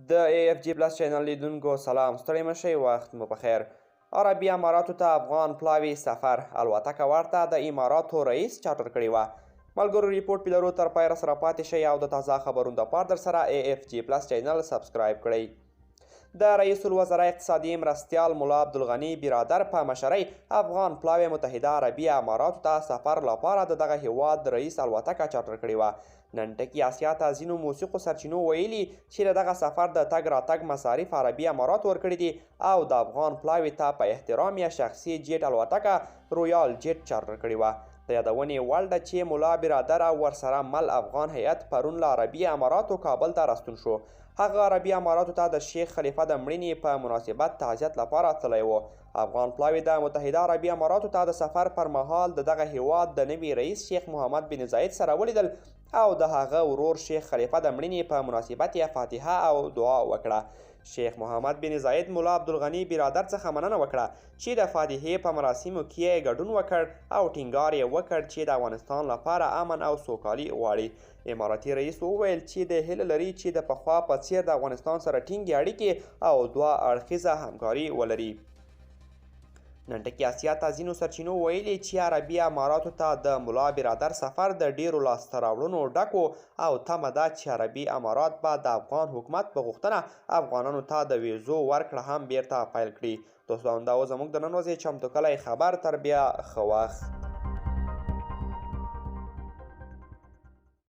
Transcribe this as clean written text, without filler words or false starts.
د ای اف جی پلس چینل لیدونکو سلام، ستړي مه شئ، وخت مو پخیر. عربي اماراتو ته افغان پلاوي سفر، الوتکه ورته د اماراتو رئیس چارټر کړې وه. ملګرو ریپورټ پلرو تر پای راسره پاتې شئ او د تازه خبرونو دپاره درسره ای اف جی پلس چینل سبسکرایب کړئ. د رئیس الوزرا اقتصادي مرستیال ملا عبدالغني برادر په مشرۍ افغان پلاوی متحده عربي اماراتو ته سفر لپاره د دغه هیواد رئیس الوتکه چارټر کړې وه. نن ټکي اسیا ته ځینو موثقو سرچینو ویلي چې د دغه سفر د تګ راتګ مصارف عربي اماراتو ورکړي دي او د افغان پلاوي ته په احترام یې شخصي جیټ الوتکه رویال جیټ چارټر کړې وه. د یادونې وړ ده چې ملا برادر او ورسره مل افغان هیئت پرون له عربي اماراتو کابل ته راستون شو. هغه عربي اماراتو ته د شیخ خلیفه د مړینې په مناسبت تعزیت لپاره تللی و. افغان پلاوی د متحده عربي اماراتو ته د سفر پر مهال د دغه هیواد د نوي رئیس شیخ محمد بن زاید سره ولیدل او د هغه ورور شیخ خلیفه د مړینې په مناسبت یې فاتحه او دعا وکړه. شیخ محمد بن زاید ملا عبدالغني برادر څخه مننه وکړه چې د فاتحې په مراسمو کې یې ګډون وکړ او ټینګار یې وکړ چې د افغانستان لپاره امن او سوکالي غواړي. اماراتي رئیس وویل چې د هیله لري چې د پخوا په څیر د افغانستان سره ټینګې اړیکې او دوه اړخیزه همکاري ولري. نن ټکي اسیا ته ځینو سرچینو ویلي چې عربي اماراتو ته د ملا برادر سفر د ډیرو لاسته راوړنو ډک و او تمه ده چې عربي امارات به د افغان حکومت په غوښتنه افغانانو ته د ویزو ورکړه هم بیرته پیل کړي. دوستان دا و زموږ د نن ورځې چمتو کلی خبر، تر بیا ښه وخت.